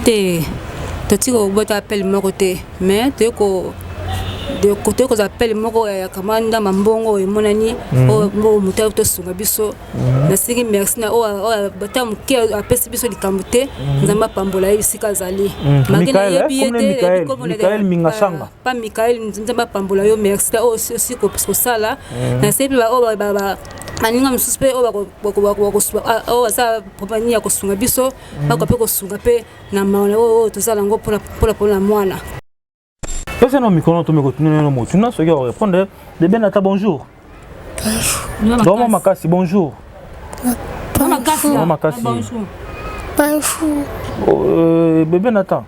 Te, totiki kobota appel moko te, mais toye ko toye kozwa appel moko ya kama ndamba mbongo oyo emonani mhm. oyo moto tosunga biso. Mhm. Nasengi merci na oyo ata moke apesi biso likambo te. Mhm. Nzambe apambola ye bisika azali. Malgré nayebi ye te, pa Mikael, Nzambe apambola yo, merci na oyo osi kosala. Nasengi mpe baoyo baninga mosusu mpe oyo baza nini ya kosunga biso, bakoka mpe kosunga mpe na mawa oyo tozala yango mpona mwana. Pesa na micro to meko tuna na motuna soki o répondre. Bébé Nata, bonjour. Bonjour. Makasi, bonjour. Bonjour. Makasi. Bonjour. Bonjour. Euh, bébé Nathan.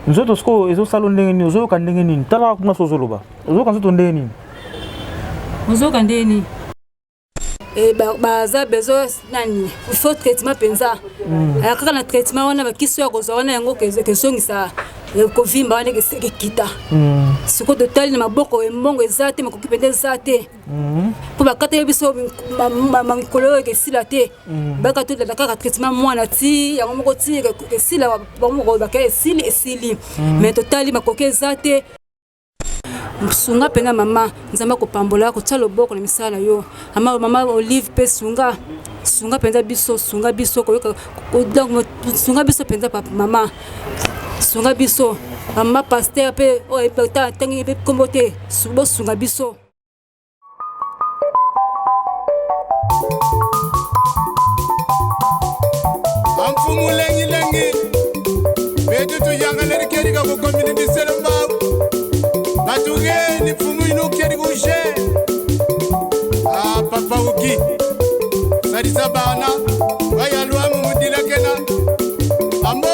Nzoto sikoyo ezosala ndenge nini? Ozoyoka ndenge nini? Tala kuna so ozoloba. Ozoyoka nzoto ndenge nini? Ozoyoka ndenge nini? Eh, baza besoin nani, il faut traitement mpenza. Kaka na traitement wana, bakisi oyo akozwa wana, yango kezongisa kovimba wana, ekekita. Sikoyo totali na maboko, embongo eza te, makoki mpenza eza te, mpo bakataki biso mikolo oyo ekesila te. Baka tolanda kaka traitement mwana ti yango moko ti esila, bango moko baka esili esili, mais totali makoki eza te. Sunga mpenza mama, Nzambe akopambola, kotia loboko na misala na yo. Mama, mama Olive mpe sunga, sunga mpenza biso, sunga biso koyoka, donc sunga biso mpenza mama, sunga biso mama pasteur mpe oyo atangi mpe nkombo te, bosunga biso. Amfumu lengi betu tuyangaleri keri ka kukomini disele mbau batugeni mfumu inu keri kushe. Ah, papa uki salisa bana bayalwamu mudilakena ambo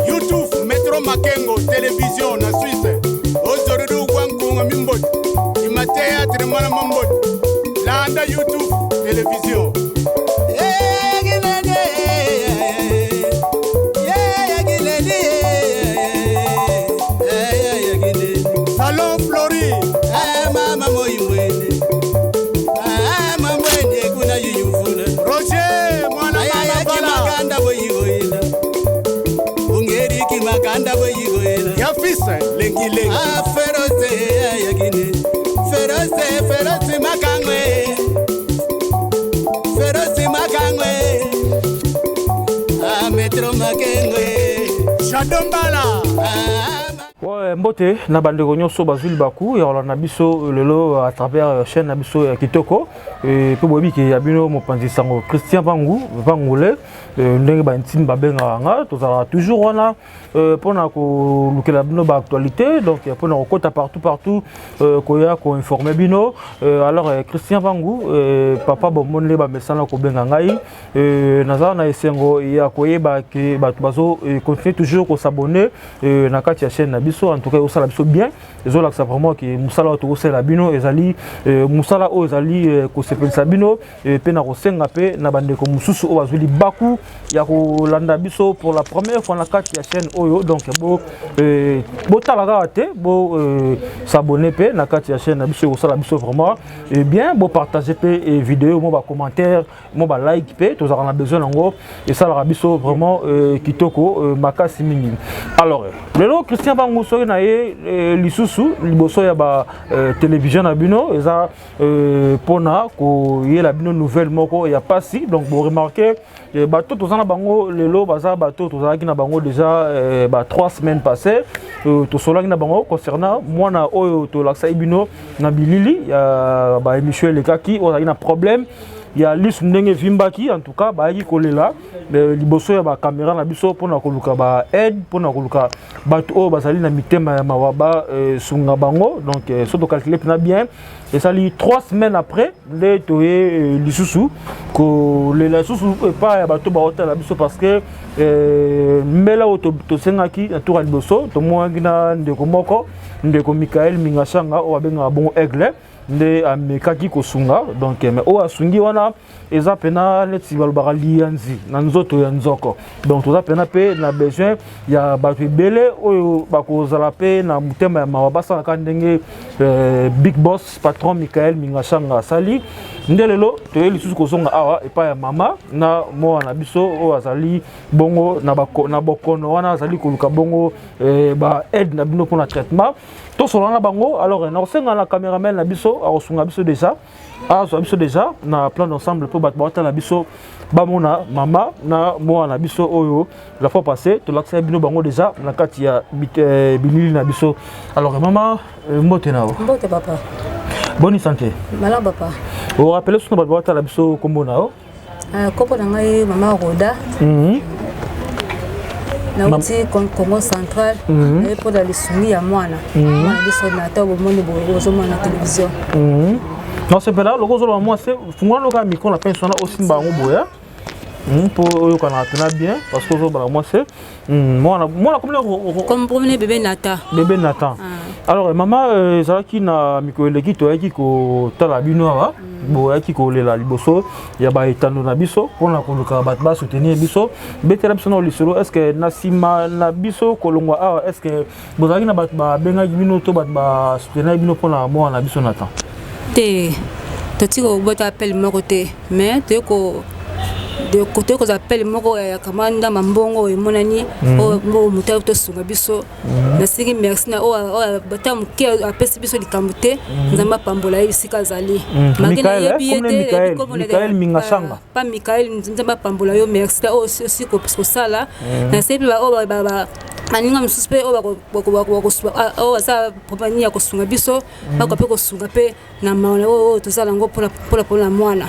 YouTube Metro Makengo Television na Suisse ozorudu kwa nkunga mimboti imateatre mwana mamboti landa YouTube Television. Salon Flori. Roger mwana mama ya fils lengi lengi. Ferose yakine ferose ferose makangwe ferose makangwe a Metro Makengwe. Shadombala. Ouais, mbote na bandeko nyonso bazwi libaku ya kolanda biso lelo à travers chaîne na biso ya kitoko mpe boyebi ke ya bino mopanzi sango Christian Vangu Vangule, ndenge baintime babengaka nga, tozalaka toujours wana mpona kolukela bino baactualité, donc mpona kokota partout partout, koya koinforme bino. Alors Christian Vangu, papa bomoni nde bamesana kobenga ngai, naza na esengo ya koyeba ke bato bazo continuer toujours kosabonner na kati ya chaîne na biso. En tout cas osala biso bien, ezolakisa vraiment ke mosala oyo tokosalela bino ezali mosala oyo ezali kosepelisa bino. Mpe na kosenga mpe na bandeko mosusu oyo bazwi libaku ya kolanda biso pour la première fois na kati ya chaîne oyo, donc bo botala kaka te, bo s'abonner mpe na kati ya chaîne na biso, ekosala biso vraiment bien. Bopartage mpe vidéo, mo bacommentaire, mo balike mpe tozalaka na besoin yango, esalaka biso vraiment kitoko makasi mingi. Alors lelo Christian Bangu soki na ye lisusu liboso ya ba télévision na bino, eza mpona koyela bino nouvelle moko ya pasi. Donc boremarke, bato toza na bango lelo baza bato tozalaki na bango déjà ba 3 semaines passées, tosolaki na bango concernant mwana oyo tolakisaki bino na bilili ya baémission elekaki, oyo azalaki na problème ya lisu ndenge evimbaki. En tout cas bayaki kolela liboso ya bacaméra na biso mpona koluka baaide, mpona koluka bato oyo bazali na mitema ya mawa basunga bango. Donc so tocalcule mpena bien, esali 3 semaines après nde toye lisusu kolela lisusu epai ya bato baotala biso, parce que mbela oyo tosengaki na tour ya liboso, tomonaki na ndeko moko, ndeko Mikael Mingashanga oyo babengaka bongo Aigle, nde amekaki kosunga. Donc mais oyo asungi wana eza mpena neti balobaka liyanzi na nzoto ya nzoko. Donc toza mpena mpe na besoin ya bato ebele oyo bakozala mpe na motema ya mawa, basalaka ndenge Big Boss patron Michael Mingashanga asali nde lelo toye lisusu kozonga awa epai ya mama na mwana na biso oyo azali bongo na, bako, na bokono wana azali koluka bongo eh, ba aide na bino mpona traitement. Tosolola na bango. Alors nakosenga na cameraman na biso akosunga biso déjà, azwa biso déjà na plan d'ensemble mpo bato baotala biso bamona mama na mwana na biso oyo la fois passée tolakisaki bino bango déjà na kati ya bilili na biso. Alors mama, mbote na yo. Mbote, papa. Boni santé? Malamu, papa. Orappeler biso na bato baotala biso nkombo na yo. Kombo na ngai mama Roda. Nauti Congo Central, naye mpona lisungi ya mwana biso na ata bomoni bozomona na télévision. Nasepela loko ozoloba mwasi, fungola loka micro na pince wana, osimba yango boya mpo oyokanaka mpena bien, parce que ozobala mwasi mwana komini. Komini bébé Nata. Bébé Nathan. Alors mama, ezalaki na mikolo eleki toyaki kotala bino awa, boyaki kolela liboso ya baetando na biso mpona koluka bato basoutenir biso. Betela biso na lisolo, est ce que na nsima na biso kolongwa awa, est ce que bozalaki na bato babengaki bino to bato basoutenir bino mpona mwana na biso Nathan? Te, totiki kobota appel moko te, mais toye toye kozwa appel moko ya kama ndamba mbongo oyo emonani oyo moto tosunga biso. Nasengi merci na oyo ata moke apesi biso likambo te. Nzambe apambola ye esika azali. Malgré nayebi ye te. Mikael Mingashanga. Pa Mikael, Nzambe apambola yo. Merci oyo osi kosala. Nasengi mpe oyo baninga mosusu mpe oyo baza problème ya kosunga biso, bakoka mpe kosunga mpe na mawa oyo tozala yango mpona mwana.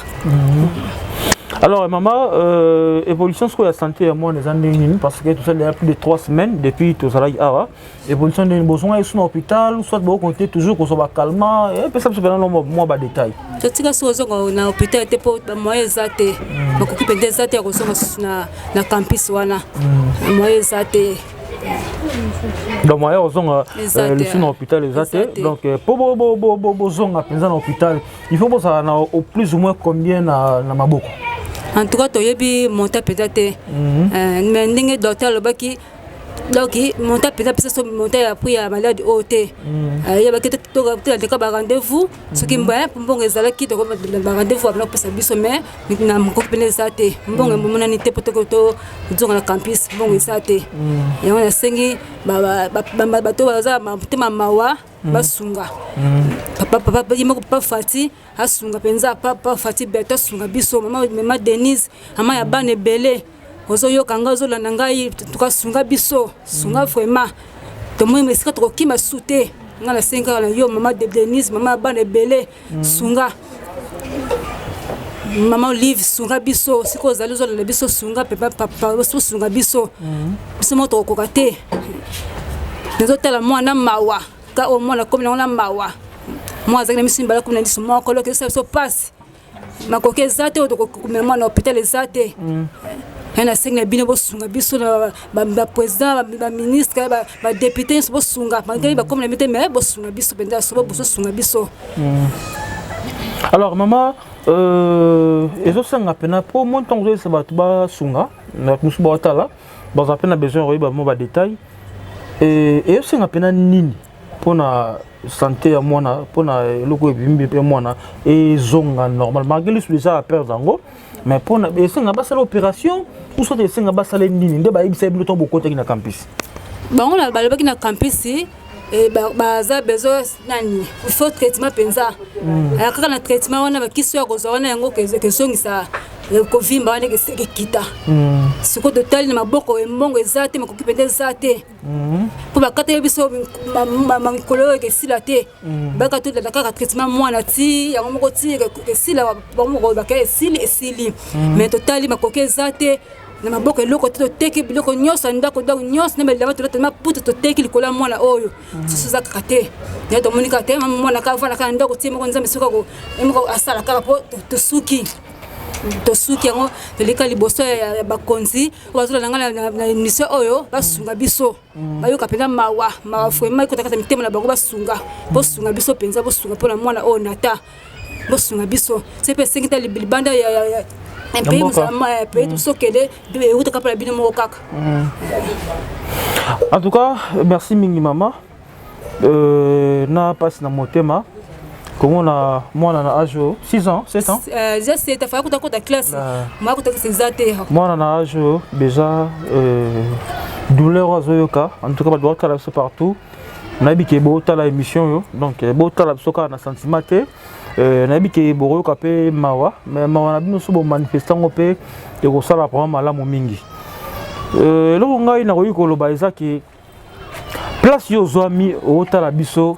Alors maman, évolution sikoyo ya santé ya mwana eza ndenge nini? Parce que tosali ya plus de 3 semaines depuis tozalaki awa. Évolution ndenge bozonga ye su na hôpital, soit bokocontinuer toujours kozwa bacalmants? Epesa biso mpena mwa badétail. Totika soki ozonga na hôpital te mpo bamoyen eza te, bakoki mpenza eza te ya kozonga susu na campus wana, moyen eza te. Donc moyen ozonga lisusu na hôpital eza te. Donc mpo bozonga mpenza na hôpital, il faut bozala na au plus ou moins combien na maboko? En tout cas toyebi montant mpenza te, mais ndenge docteur alobaki, donc montant mpenza mpesa so montant ya prix ya malade oyo te. Ayebaki tolandeka barendez-vous, soki mbongo ezalaki, barendez-vous abana kopesa biso, mais na mokoki mpena eza te. Mbongo emonani te mpo tozonga na campus, mbongo eza te. Yango nasengi bato baza motema mawa basunga ye moko. Papa Fati asunga mpenza, papa Fati Beto asunga biso, mama Denise, mama ya bana ebele, ozoyoka ngai, ozolanda ngai, tokasunga biso, sunga vraiment. Tomoni esika tokokima su te. Ngai nasengi kaka na yo, mama Denise, mama ya bana ebele, sunga. Mama Olive, sunga biso. Sikoyo ozali ozolanda biso, sunga papa, osunga biso. Biso moko tokokoka te. Nazotala mwana mawa ka oyo mwana komi nango na mawa. Mwana azalaki na miso mibale, komi na liso moko. Loki ezosala biso mpasi, makoki eza te oyo tokomema mwana hôpital, eza te. Ya nasengi na bino bosunga biso na baprésident, baministre, badéputé nyonso, bosunga. Malgré bakomi na bino te, mais bosunga biso mpenza, so bosunga biso. Alors mama, ezosenga mpena mpo mo ntango ozoyesa bato basunga, bato mosusu baotala bazala mpe na besoin ya koyeba mo badétail. Ezosenga mpena nini mpona santé ya mwana, mpona eloko ebimi mpe mwana ezonga normal, malgré lisu déjà aperdre yango? Mais mpona esenga basala opération ou soit esenga basala nini nde bayebisa bino ntango bokotaki na campus? Bango balobaki na campus baza besoin nani, il faut traitement mpenza. Kaka na traitement wana, bakisi oyo akozwa wana, yango kezongisa kovimba wana, ekita. Sikoyo totali na maboko, mbongo eza te, makoki mpenza eza te, mpo bakateli biso makolo oyo ekesila te. Baka tolanda kaka traitement mwana ti yango moko ti esila. Bango moko baka esili, esili, mais totali makoki eza te na maboko, eloko te. Toteki biloko nyonso ya ndako, ndako nyonso na bilamba tolata, maputa toteki likolo ya mwana oyo. Susu eza kaka te. Ya tomoni kaka te, mwana kaka avanda kaka na ndako tie moko. Nzambe soki moko asala kaka, mpo tosuki, tosuki. Yango toleka liboso ya bakonzi oyo bazolanda ngai na émission oyo, basunga biso, bayoka mpenza mawa, mawa vraiment ekota kata mitema na bango, basunga, bosunga biso mpenza, bosunga mpona mwana oyo Nata, bosunga biso. Se mpe esengi ta libanda ya pays, tosokende eutaka mpona bino moko kaka. En tout cas, merci mingi mama. Na mpasi na motema komona mwana na age oyo, 6 ans, 7 ans. Eza 7, afaya kuta kota classe, mwa kota classe eza te. Mwana na age oyo déjà, douleur oyo azoyoka. En tout cas, bato baotala biso partout, nayebi ke botala émission oyo, donc botala biso kaka na sentiment te. Nayebi ke bokoyoka mpe mawa, mais mawa na bino so bomanifeste yango mpe ekosala vraiment malamu mingi. Eloko ngai nakoki koloba eza ke place yo ozwami, otala biso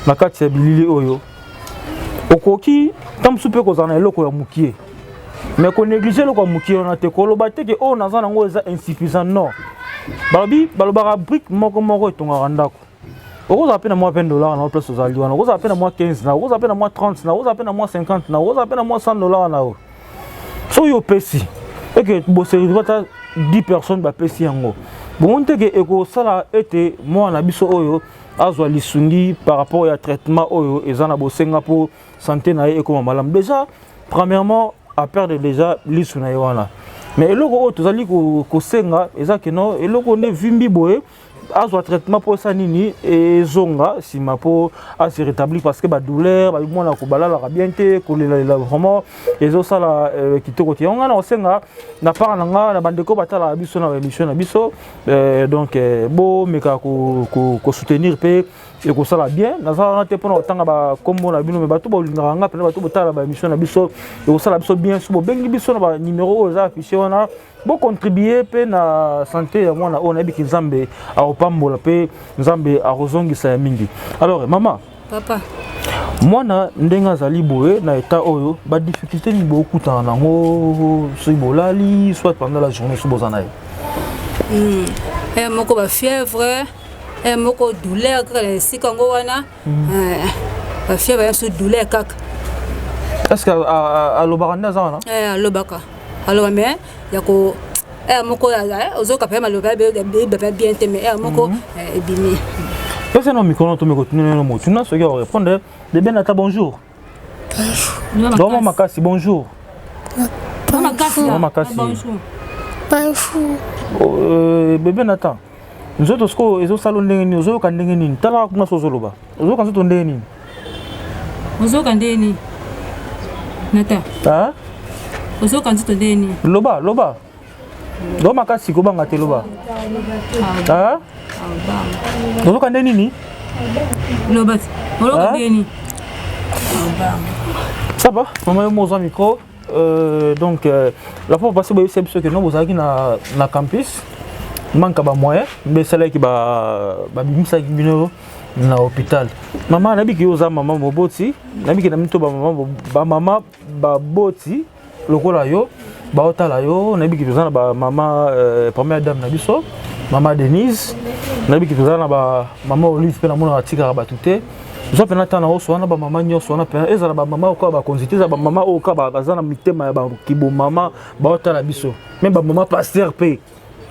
na kati ya bilili oyo, okoki ntango mosusu mpe kozala na eloko ya mokie, mais konéglige eloko ya mokie wana te, koloba te ke oyo naza nango eza insuffisant. Non, balobi, balobaka brique moko moko etongaka ndako. Okozala mpe na mwa 20 $ na yo, place ozali wana, okozala mpe na mwa 15 na, okozala mpe na mwa 30 na, okozala mpe na mwa 50 na, okozala mpe na mwa 100 $ na yo. Soki opesi eke boservi ata 10 personnes bapesi yango, bomoni te ke ekosala ete mwana na biso oyo azwa lisungi par rapport ya traitement oyo eza na bosenga mpo santé na ye ekoma malamu. Déjà, premièrement, aperdre déjà lisu na ye wana, mais eloko oyo tozali kosenga eza ke no eloko nde vimbi boye, azwa traitement mpo esa nini ezonga nsima mpo ase rétablir, parce que badouleur, mwana kobalalaka bien te, kolelalela vraiment ezosala kitoko te. Yango ngai na kosenga na part na nga na bandeko batalaka biso na baémission na biso, donc bomeka kosoutenir mpe ekosala bien. Naza wana te mpona kotanga bakombo na bino, mais bato bolingaka nga mpena, bato botala baémission na biso, ekosala biso bien so bobengi biso na banimero oyo eza affiché wana, bocontribue mpe na santé ya mwana oyo. Nayebiki Nzambe akopambola mpe Nzambe akozongisa ya mingi. Alors mama, Papa. Mwana ndenge azali boye na état oyo, badifficulté nini bokutana nango soki bolali, soit pendant la journée soki boza na ye? Moko bafièvre, moko douleur kaka na esika yango wana, bafièvre ya so, douleur kaka. Est ce que alobaka nde aza wana? Alobaka, aloba, mais ya ko heure moko ozoyoka mpe maloba ebeba bien te, mais heure moko ebimi. Pesa na micro, to miko tuna motuna soki arépondre. Bébé Nata, bonjour. Bonjour. Makasi, bonjour. Bonjour. Makasi. Bonjour. Bébé Nata, nzoto sikoyo ezosala ndenge nini? Ozoyoka ndenge nini? Tala kuna, so ozoloba, ozoyoka nzoto ndenge nini? Ozoyoka ndenge nini, Nata? Ozoyoka nzoto ndenge nini? Loba, loba, loba makasi, kobanga te, loba. Ozoyoka nde nini? Loba, oyoka ndenge nini? Ça va, mama, yo mozwa micro. Donc la fois passée boyebisa biso ke no bozalaki na campus, manque bamoyen mbe esalaki babimisaki bino na hôpital. Mama, nayebiki yo oza mama moboti, nayebiki na mito bamama baboti lokola yo baotala yo. Nayebiki toza na bamama, première dame na biso, mama Denise, nayebiki toza na bamama Olive mpe namonaka atikaka bato te. Zwa mpena ntango na oso wana, bamama nyonso wana mpena, ezala bamama oyo kaka bakonzi te, ezala bamama oyo kaka baza na mitema ya bakibomama baotala biso, mais bamama pasteur mpe,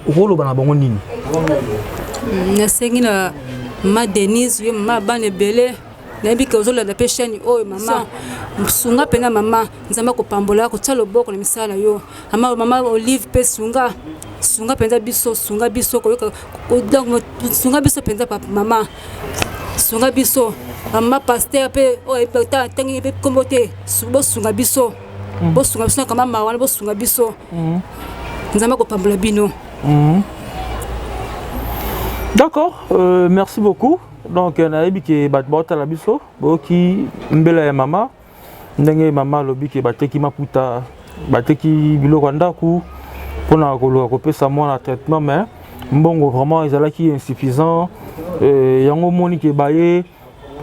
okoloba na bango nini? Nasengi na mama Denise, yo mama bana ebele, nayebi ke ozolanda mpe chaîne oyo. Mama, sunga mpena mama, Nzambe akopambola, kotia loboko na misala na yo. Mama, mama Olive mpe, sunga, sunga mpenza biso, sunga biso koyoka, donc sunga biso mpenza, mama, sunga biso. Mama pasteur mpe oyo atangi mpe kombo te, bosunga biso, bosunga biso na kama mawa wana, bosunga biso, Nzambe akopambola bino. D'accord, merci beaucoup. Donc nayebi ke bato baotala biso boyoki mbela ya mama, ndenge mama alobi ke bateki maputa, bateki biloko ya ndako mpona koluka kopesa mwana traitement, mais mbongo vraiment ezalaki insuffisant. Yango omoni ke baye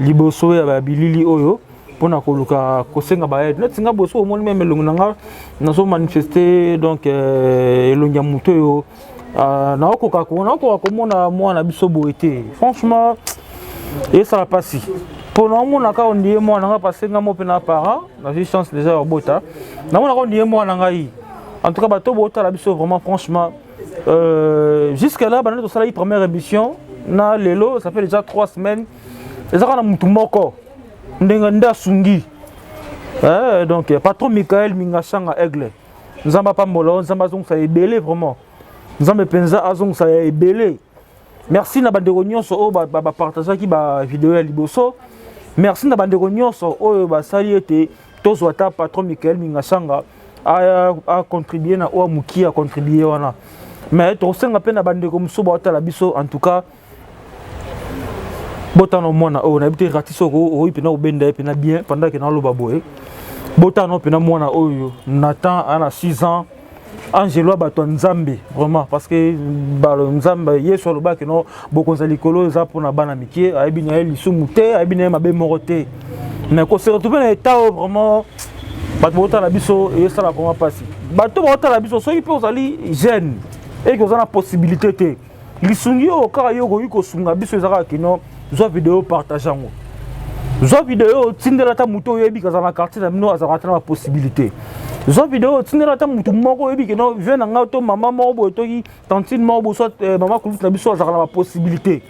liboso ya babilili oyo mpona koluka kosenga baaide. Neti nga boso omoni même elongi na nga, nazomanifeste donc elongi ya moto oyo naokoka komona mwana biso boye te. Franchement, esala mpasi mpo naomonaka ondie mwana nga, parce nga mo mpe na parent, nazwi chance déjà ya kobota, namonaka ondie mwana ngai. En tout cas, bato botala biso, vraiment, franchement, jusque là banda tosalaki première émission na lelo, ça fait déjà 3 semaines, eza kaka na mutu moko ndenge nde asungi. Donc patron Michael Mingashanga Aigle, Nzambe apambola yo, Nzambe azongisa ebele, vraiment Nzambe mpenza azongisa ya ebele. Merci na bandeko nyonso oyo bapartageaki ba bavideo ya liboso. Merci na bandeko nyonso oyo basali ete tozwa ata patron Michael Mingasanga acontribue na oyo mokie acontribue wana. Mais tokosenga mpe na bandeko mosusu baotala biso, en tout cas botana mwana oyo, nayebi te rati soki okoki mpena kobenda ye mpena bien pendant ke naloba boye. Botana mpena mwana oyo Nathan, aza na 6 ans, angelo ya bato ya Nzambe vraiment, parce que Nzambe Yesu alobaki no bokonzi ya likolo eza mpona bana mike. Ayebi na ye lisumu te, ayebi na ye mabe moko te, mais kose retrouve na état oyo, vraiment bato baotala biso, esala vraiment mpasi. Bato baotala biso, soki mpe ozali jeune eke oza na possibilité te, lisungi oyo kaka yo okoki kosunga biso eza kaka kino zwa video, partage yango, zwa video, otindela ata motu oyebi kazala na quartier na bino, azalaka ata na bapossibilité. Zwa video, otindela ata motu moko oyebi kino vie na ngai to mama moko boye, toki tantine moko boye, soit mama kulutu na biso azalaka na bapossibilité,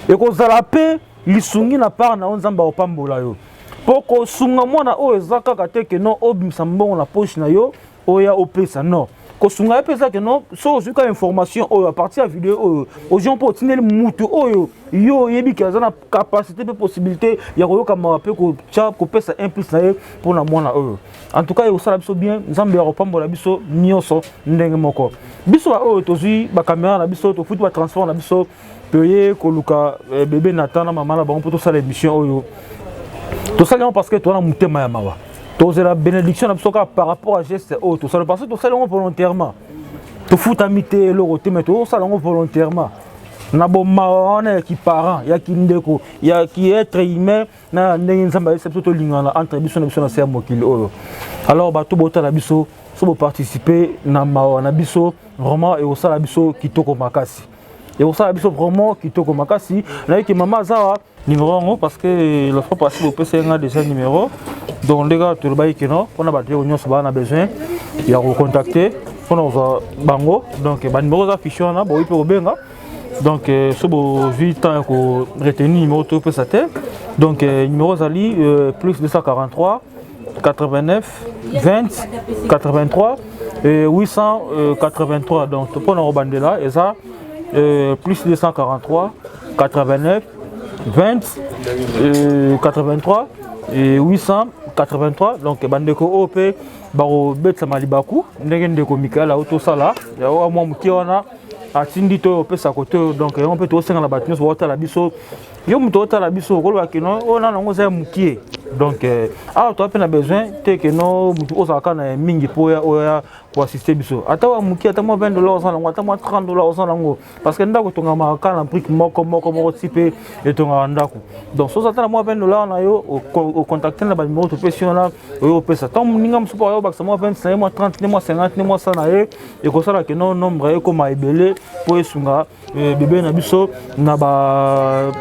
ekozala mpe lisungi na part na yo. Nzambe akopambola yo. Mpo kosunga mwana oyo eza kaka te keno obimisa mbongo na poche na yo oya opesa. Non, kosunga ye mpe eza keno soki ozwi ka information oyo à partir ya video oyo ozwi, mpo otindeli mutu oyo yo oyebi ke aza na capacité mpe possibilité ya koyoka mawa mpe kotya kopesa un plus na ye mpona mwana oyo, en tout cas ekosala biso bien. Nzambe ya kopambola biso nyonso ndenge moko. Biso baoyo tozwi bacaméra na biso, tofuti batransport na biso, toye koluka bébé Nathan na mama na bango mpo tosala émission oyo. Tosali yango parce que toza na motema ya mawa. Tozela bénédiction na biso kaka par rapport à geste oyo tosala, parce que tosali yango volontairement, tofutami te, eloko te, mais tozosala yango volontairement na bomawa wana ya kiparent, ya kindeko, ya ki-être humain, na ndenge Nzambe ayebisa biso tolingana entre biso na biso na se ya mokili oyo. Alors bato botala biso, so boparticipe na mawa na biso, vraiment ekosala biso kitoko makasi, ekosala biso vraiment kitoko makasi. Nayeki mama aza numéro yango, parce que la fois passée bopesa nga déjà numéro. Donc ndenge kaka tolobaki keno mpona bato oyo nyonso baa na besoin ya kocontacte mpona kozwa bango, donc banuméro eza fiche wana, boyi mpe kobenga. Donc so bozwi temps ya koretenir numéro, topesa te. Donc numéro ezali plus 243 89 20 83 et 883. Donc mpona kobandela eza plus 243 89 20 83 et 883. Donc bandeko oyo mpe bakobetisama libaku ndenge ndeko Mikael ao tosala ya mwa moke wana atindi to opesa kote oyo. Donc yango mpe tosenga na bato nyonso baotala biso. Yo moto otala biso, okoloba keno oyo nano yango eza ya mokie. Donc awa toza mpe na besoin te keno motu ozalaka na mingi mpo oya koassiste biso. Ata wa mokie, ata mwa 20 $ oza nango, ata mwa 30 $ oza nango, parce que ndako etongamaka kaka na brique moko moko moko ti mpe etongaka ndako. Donc soki ata na mwa 20 $ na yo, ocontacte na banimero topesi wana, oyo opesa. Ntango moninga mosusu oyo obakisa mwa 20 na ye, mwa 30 ne, mwa 50 ne, mwa 100 na ye, ekosala keno nombre ekoma ebele mpo esunga bébé na biso na ba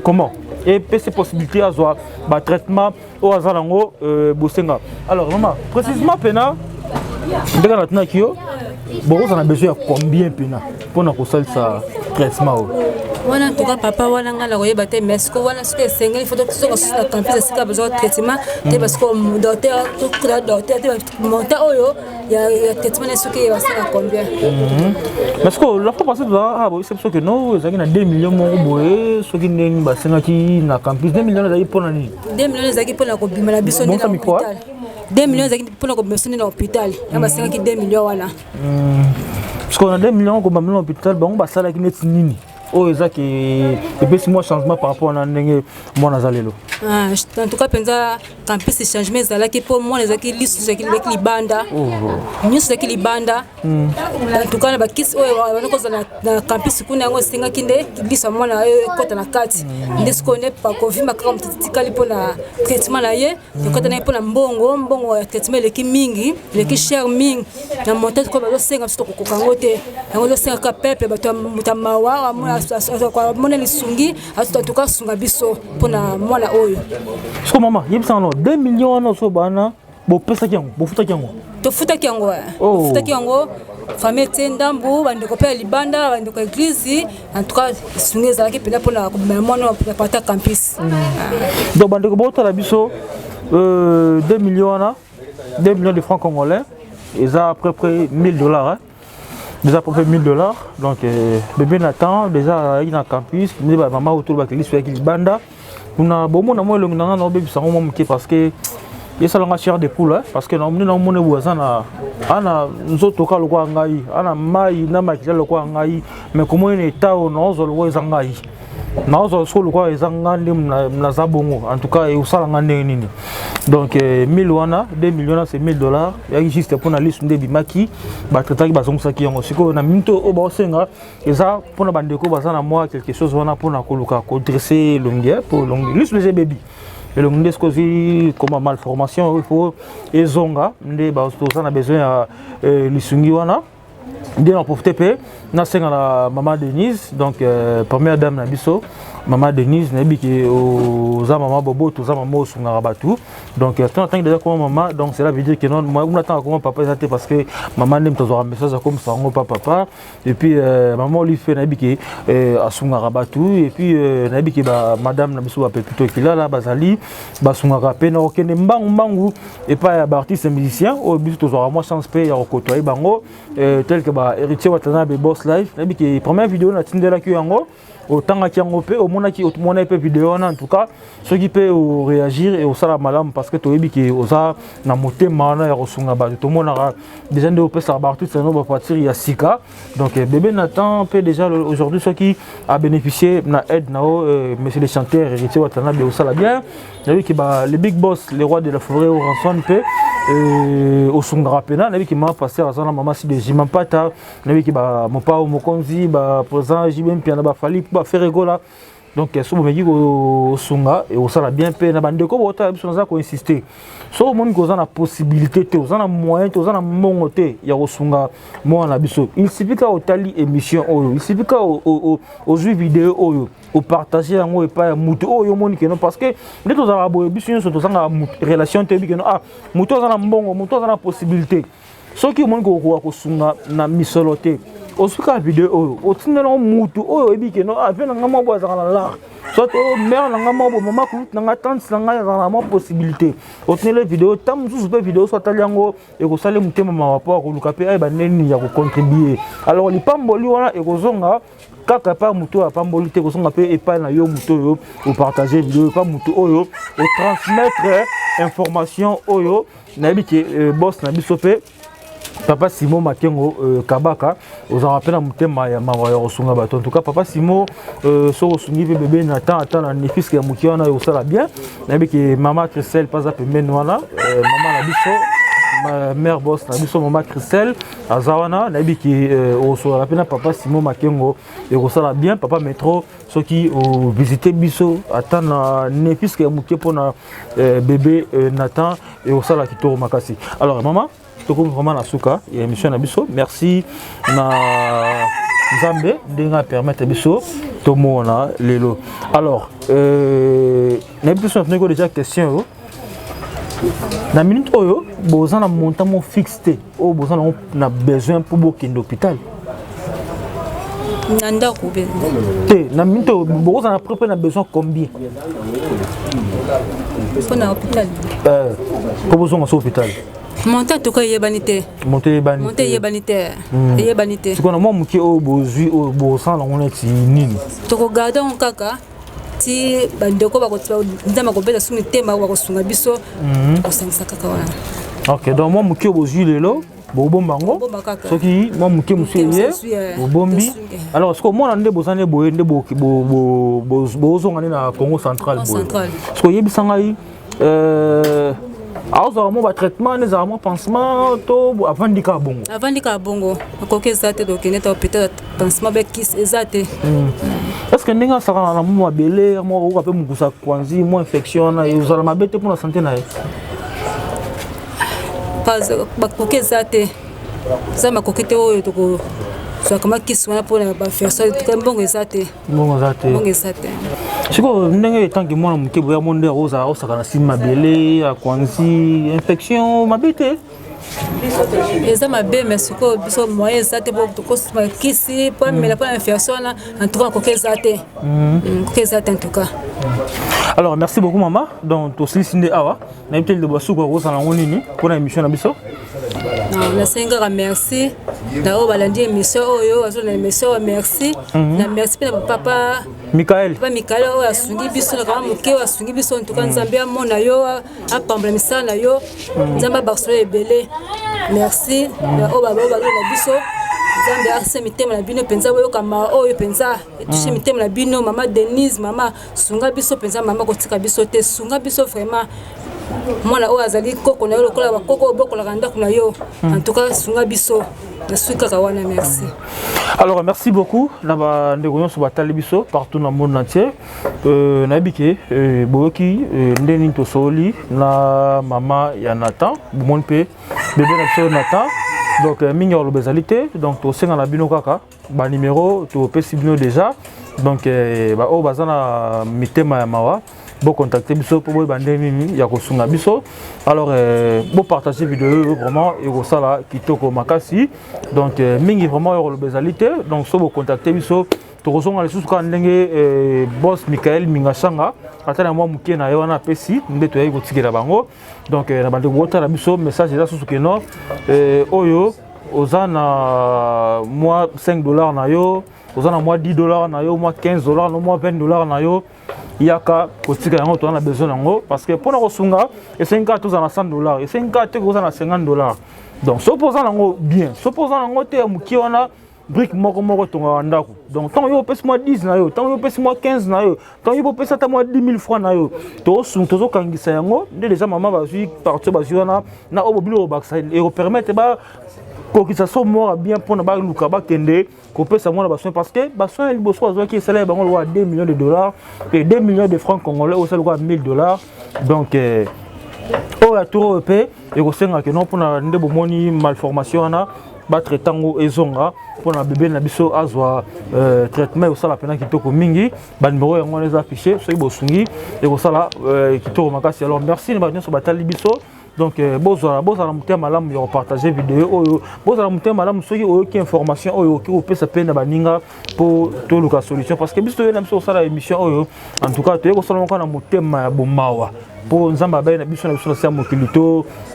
comment epesi possibilité azwa batraitement oyo aza nango bosenga. Alors mama, précisément mpena ndenge natunaki yo, bokozala na besoin ya combien mpena mpona kosalisa traitement oyo? Wana ntoka papa, wana ngai na koyeba te, mais siko wana soki esengeli fo tosoka susu na campus esika bazwa traitement te, parce que docteur, tokuta docteur te, montant oyo ya traitement na soki basala combien. Parce que la fois passée tozalaka boyebisa biso ke no ezalaki na 2 millions moko boye, soki ndenge basengaki na campus. 2 millions ezalaki mpona nini? 2 millions ezalaki mpona kobima na biso nde na hôpital. 2 millions ezalaki mpona kobima biso nde na hôpital, ya basengaki 2 millions wana. Parce que na 2 millions kobima na hôpital, bango basalaki neti nini oyo eza ke epesi mwa changement par rapport na ndenge mwana aza lelo? En tout cas mpenza campus changement ezalaki, mpo mwana ezalaki lisu, ezalaki libanda, nyonso ezalaki libanda. En tout cas na bakisi oyo banda kozala na campus kuna, yango esengaki nde liso ya mwana oyo ekɔta na kati. Nde sikoyo nde kovimba kaka moto etikali mpona traitement na ye, ekɔta na ye mpona mbongo. Mbongo ya traitement eleki mingi, eleki cher mingi na montant koyo bazosenga biso, tokokoka yango te. Yango ezosenga kaka peuple, bato moto ya mawa amona lisungi, en tout cas asunga biso mpona mwana oyo. Siko mama, yebisanga no 2 millions wana so bana bopesaki yango, bofutaki yango? Tofutaki yango, tofutaki yango. Famille etie ndambu, bandeko mpe ya libanda, bandeko ya église. En tout cas esungi ezalaki mpenza mpona kobima mwana ya pata campus. Donc bandeko botala biso, 2 millions wana, 2 millions de francs congolais eza à peu près 1000 $, hein? Déjà pour 1000 $. Donc bébé Nathan déjà azalaki na campus nde bamama oyo tolobaki liso yaki libanda kuna. Bomona mwa elongi na nga na obebisa yango mwa moke parce que esalanga chair de poule, parce que nde naomona boye aza na ana nzoto ka lokola ngai, ana mai na makila lokola ngai, mais komoni na eta oyo naozwa lokola eza ngai, naozwa soko lokola eza nga nde naza bongo. En tout cas, ekosala nga ndenge nini? Donc 1000 wana, 2 millions, c'est 1000 $. Eyaki juste mpona lisu nde ebimaki, batraitaki, bazongisaki yango. Sikoyo na minute oyo baosenga eza mpona bandeko baza na mwa quelque chose wana mpona koluka kodresser elongi, po elongi lisu eza ebebi, elongi nde sikoyo ozwi koma malformation, il faut ezonga. Nde toza na besoin ya lisungi wana. Nde na profite mpe nasenga na mama Denise, donc première dame na biso, mama Denise. Nayebi ke oza mama bobo, toza mama osungaka bato. Donc to natangi déjà koma mama, donc cela veut dire que non, moya kuna natanga koma papa eza te, parce que mama nde moto azwaka message akomisa yango pa papa. Et puis mama Olive mpe nayebi ke asungaka bato. Et puis nayebi ke bamadame na biso bapepito Kilala bazali basungaka mpe. Na kokende mbangu mbangu epai ya baartiste musicien oyo biso tozwaka mwa chance mpe ya kokotoye bango, tel que bahéritier Watanabe, Boss Life. Nayebi ke première vidéo natindelaki yango, otangaki yango mpe omonaki, omonaki mpe video wana. En tout cas, soki mpe oréagir e osala malamu, parce que toyebi ke oza na motema wana ya kosunga bato. Tomonaka déjà nde opesaka baartiste yango bavoiture ya sika. Donc bébé Nathan mpe déjà aujourd'hui soki abénéficier na aide na yo, monsieur le chanteur Héritier Watanabe, osala bien. Nayebi ke le big boss, le roi de la forêt, Oranson mpe osungaka mpena. Nayebi ke mama pasteur aza na mama Side Jima Mpata. Nayebi ke bamopao mokonzi, baprésident JB Mpiana, bafali mpo baFerre Gola. Donc so bomeki kosunga, ekosala bien. Mpe na bandeko botala biso, naza koinsiste: so omoni koza na possibilité te, oza na moyen te, oza na mbongo te ya kosunga mwana na biso, il suffit kaka otali émission oyo, il suffit kaka ozwi video oyo, opartage yango epai ya motu oyo omoni keno, parce que nde tozalaka boye, biso nyonso tozangaka relation te. Oyebi keno, ah, motu aza na mbongo, motu aza na possibilité. Soki omoni kokoka kosunga na misolo te, ozwi kaka video oyo, otindelango mutu oyo oyebi keno, ah, vieux na ngai moko boye azalaka na lar, soit oyo mare na ngai moko boye, mama kulutu na ngai, tante na ngai azalaka na mwa possibilité, otindele video. Ta mosusu mpe video so atali yango, ekosala motema mawa mpo akoluka mpe ayeba ndenge nini ya kocontribue. Alors lipamboli wana ekozonga kaka epai motu oyo apamboli te, ekozonga mpe epai na yo, motu oyo opartage video, epai motu oyo otransmettre information oyo. Nayebi ke boss na biso mpe, papa Simo Makengo Kabaka, ozalaka mpe na motema ya mawa ya kosunga bato. En tout cas, papa Simo, soki osungi mpe bébé Nathan, ata na ne fût-ce que ya moke wana, ekosala bien. Nayebi ke mama Christelle mpe aza pembeni wana, mama na biso, mare boss na biso, mama Christelle aza wana. Nayebi ke okosola mpe na papa Simo Makengo, ekosala bien. Papa Metro, soki ovisite biso ata na ne fût-ce que ya moke mpona bébé Nathan, ekosala kitoko makasi. Alors mama, tokomi vraiment na suka ya émission na biso. Merci na Nzambe ndenge apermettre biso tomona lelo. Alors nayebi biso natunaki déjà question oyo. Na minute oyo boza na montant mo fixe te oyo boza nango na besoin mpo bokende hôpital? Na ndako? Te, na minute oyo bokozala na près na besoin combien? Mpo na hôpital? Mpo bozonga so hôpital. Montant en tout cas eyebani te. Montant eyebani? Montant eyebani te, eyebani te. Sikoyo na mwa moke oyo bozwi, oyo bosala nango neti nini? Tokogarde yango kaka ti bandeko Nzambe akopesa su mitema bakosunga biso, kosangisa kaka wana. Ok, donc mwa moke oyo bozwi lelo, bobomba yango, soki mwa moke mosusu eye, bobombi. Alors sikoyo mwana nde boza nde boye nde bozonga nde na Congo Central boye. Sikoyo oyebisa ngai, azwaka mwa batraitement nde ezalaka mwa pansement to avandi kaka bongo? Avandi kaka bongo. Akoki eza te, tokende ta hôpital, pansement bekisi eza te. Est ce que ndenge asakana na mwa mabele mwa okoka mpe mokusa kwanzi mwa infection wana ezala mabe te mpona santé na ye? Bakoki eza te, eza makoki te oyo tokozwaka makisi wana mpona bainfection. Mbongo eza te. Mbongo eza te. Mbongo eza te. Sikoyo ndenge etanke mwana moke boya mo nde akozala osaka na nsima mabele ya kwanzi infection, mabe te? Eza mabe, mais sikoyo biso moyen eza te tokosuma kisi po amela mpona infection wana. En tout cas koki eza te, koki eza te en tout cas. Alors merci beaucoup, mama. Donc tosilisi nde awa. Nayebi te liloba suka kozala yango nini mpona émission na biso. Non, nasengi kaka merci na oyo balandi émission oyo, bazolanda émission oyo, merci. Na merci mpe na papa Michael. Papa Michael oyo asungi biso na kama moke, oyo asungi biso. En tout cas, Nzambe amona yo, apambola misala na yo, Nzambe abakisa yo ebele. Merci na oyo balona biso. Nzambe ase mitema na bino mpenza, boyoka mawa oyo mpenza etouche mitema na bino. Mama Denise, mama, sunga biso mpenza, mama, kotika biso te, sunga biso vraiment. Mwana oyo azali koko na yo, lokola bakoko oyo bokolaka ndako na yo. En tout cas, sunga biso. Nasuki kaka wana, merci. Alors, merci beaucoup na bandeko nyonso batali biso partout na monde entier. Nayebi ke boyoki nde nini tosoli na mama ya Nathan, bomoni mpe bebe na biso Nathan. Donc mingi ya koloba ezali te. Donc tosenga na bino kaka banimero topesi bino déjà. Donc baoyo baza na mitema ya mawa, bocontacte biso mpo boyeba ndenge nini ya kosunga biso. Alors bopartage video oyo, vraiment ekosala kitoko makasi. Donc mingi vraiment oyo koloba ezali te. Donc so bocontacte biso, tokozonga lisusu kaka ndenge boss Michael Mingashanga ata na mwa moke na ye wana apesi nde toyaki kotikela bango. Donc na bandeko botala biso, message eza susu keno oyo oza na mwa 5 $ na yo, oza na mwa 10 $ na yo, mwa 15 $ na mwa 20 $ na yo, yaka kotika yango, toza na besoin yango, parce que mpona kosunga esengi kaka toza na 100 $, esengi kaka te koza na 50 $. Donc so mpo oza nango bien, so mpo oza nango te ya mokie wana, brique moko moko etongaka ndako. Donc ntango yo opesi mwa 10 na yo, ntango yo opesi mwa 15 na yo, ntango yo opesi ata mwa 10 000 francs na yo, tozokangisa yango nde déjà mama bazwi partie, bazwi wana na oyo bobilo kobakisa, ekopermettre bakokisa so moko bien mpona baluka bakende kopesa mwana basoin, parce que basoin ya liboso bazwaki esala ya bango lokola 2 millions de dollars et 2 millions de francs congolais, osala lokola 1000 $. Donc oyo ya tour oyo mpe ekosengaka no mpona nde bomoni malformation wana, batraite yango ezonga mpona bebe na biso azwa traitement, ekosala mpena kitoko mingi. Banimero yango wana eza affiché, soki bosungi ekosala kitoko makasi. Alors merci na bato nyonso batali biso. Donc bozala bozala motema malamu ya kopartage video oyo, bozala motema malamu soki oyoki information oyo, okoki kopesa mpe na baninga mpo toluka solution, parce que biso toyei na biso kosala émission oyo, en tout cas toyei kosala moko na motema ya bomawa, mpo Nzambe abai na biso na biso na se ya mokili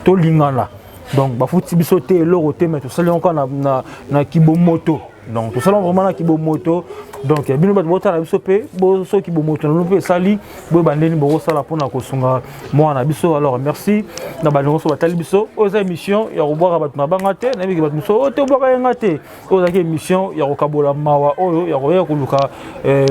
tolingana. Donc bafuti biso te eloko te, mais tosali yango kaka na kibomoto. Donc tosala vraiment na kibomoto. Donc bino bato botala biso mpe, soki bomoto na bino mpe esali, boyeba ndeni bokosala mpona kosunga mwana na biso. Alors merci na bandeko nyonso batali biso. Oyo eza émission ya kobwaka bato mabanga te, nayebiki bato mosusu oyo te obwaka yenga te. Oyo ezalaki émission ya kokabola mawa, oyo ya koya koluka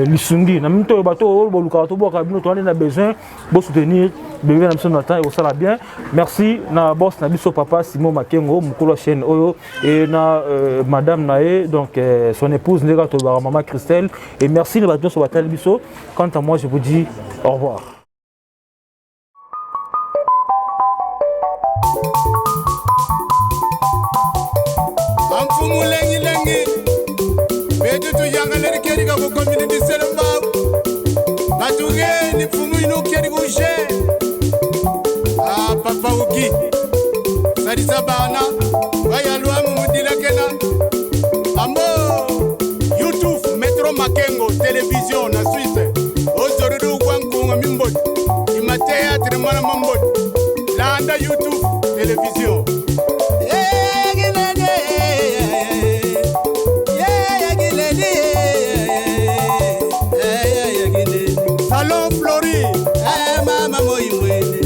lisungi na mito oyo bato oyo bolukaka tobwaka bino. Toza nde na besoin bosoutenir bebe na biso Nathan, ekosala bien. Merci na boss na biso, papa Simon Makengo, mokolo ya chaîne oyo, et na madame na ye, donc son épouse, ndenge tolobaka, mama Christelle. Et merci na bato nyonso batali biso. Quant à moi, je vous dis au revoir. Amfumu lengi betutu yangaleri kerika ku community selembao batugeni mfumu inu keri kushe. Ah, papa uki salisa bana bayalwamu mudilakena ambo YouTube Metro Makengo Télévision na Suisse ozorudu gwankunga mimboti ima théâtre mwana mamboti landa YouTube Télévision. Salon Flori. Mama moimwene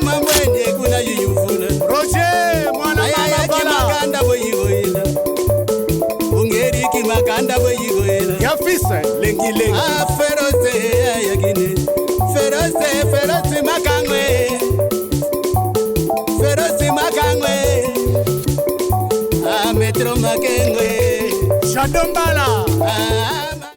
mamwene kuna yuyufuna. Roger mwana mama bala. Makanda boyigoyela ungeriki makanda boyigoyela. Ya fils lengi lengi. Ferose yakine ferose ferose makangwe ferose makangwe Metro Makengwe. Shadombala.